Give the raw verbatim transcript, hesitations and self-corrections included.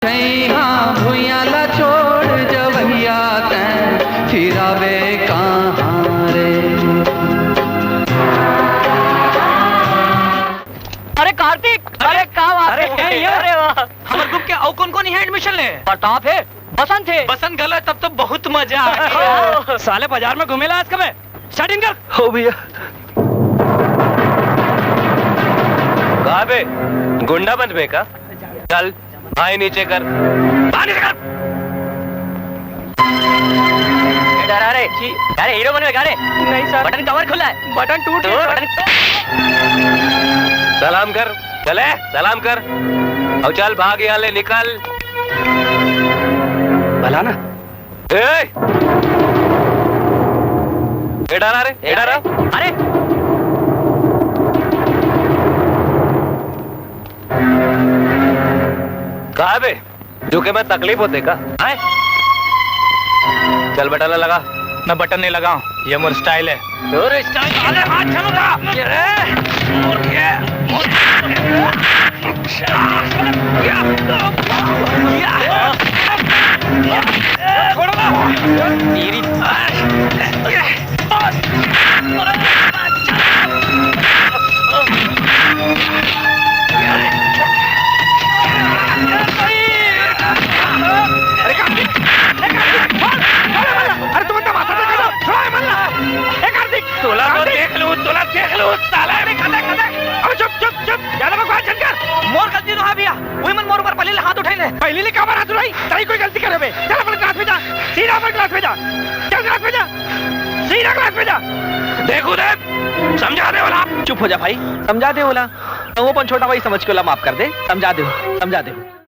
छैहा भुइयां ला छोड़ जवैया तैं फिरावे कहाँ रे। अरे कार्तिक, अरे का बात अरे है? क्या ये? अरे वाह। हमर ग्रुप के अउ कौन कौन यहाँ एडमिशन ले? प्रताप है, बसंत है। बसंत घलो, तब तो बहुत मजा आही। साले बाजार में घूमे ला आज कबे? स्टार्टिंग कर। हो भैया। कहाँ बे? गुंडा बंद में का? चल, भाई नीचे कर। भाई नीचे कर। ए, डरा रे। जी। अरे हीरो बनवे का रे? नहीं सर। बटन कवर खुला है। बटन टूट तो गया। बटन सलाम कर। चले, सलाम कर। अब चल, भाग यहाँ ले, निकल। भला ना। ए! ए डरा रे, ए डरा। अरे! कहाँ बे? झुके में तकलीफ होथे का? हैं? चल बटन ला लगा। मैं बटन नहीं लगाऊं, ये मोर स्टाइल है। अरे स्टाइल, अरे हाथ चलो ना। ये रे, और ये, और ये। छोड़ो ना। तेरी अरे तुम इतना माथा नहीं खाओ, छोड़ो ये मल्ला। ए कार्तिक, तोला तो कार्तिक! देख लूं, तोला देख लूं, साला। अरे कदे, कदे। अबे चुप, चुप, चुप, ज्यादा बकवास झन कर। मोर गलती नो हे भैया, वही मन मोर ऊपर पहली ले हाथ उठाई ले। पहली ले काबर हाथ उठाई? तई कोई गलती करे बे? चल अपन क्लास में जा, सीधा अपन क्लास में जा, चल क्लास में जा, सीधा क्लास में जा। देखो दे, समझा दे ओला। चुप हो जा भाई, समझा दे ओला। वो अपन छोटा भाई समझ के ओला माफ कर दे, समझा दे, समझा दे।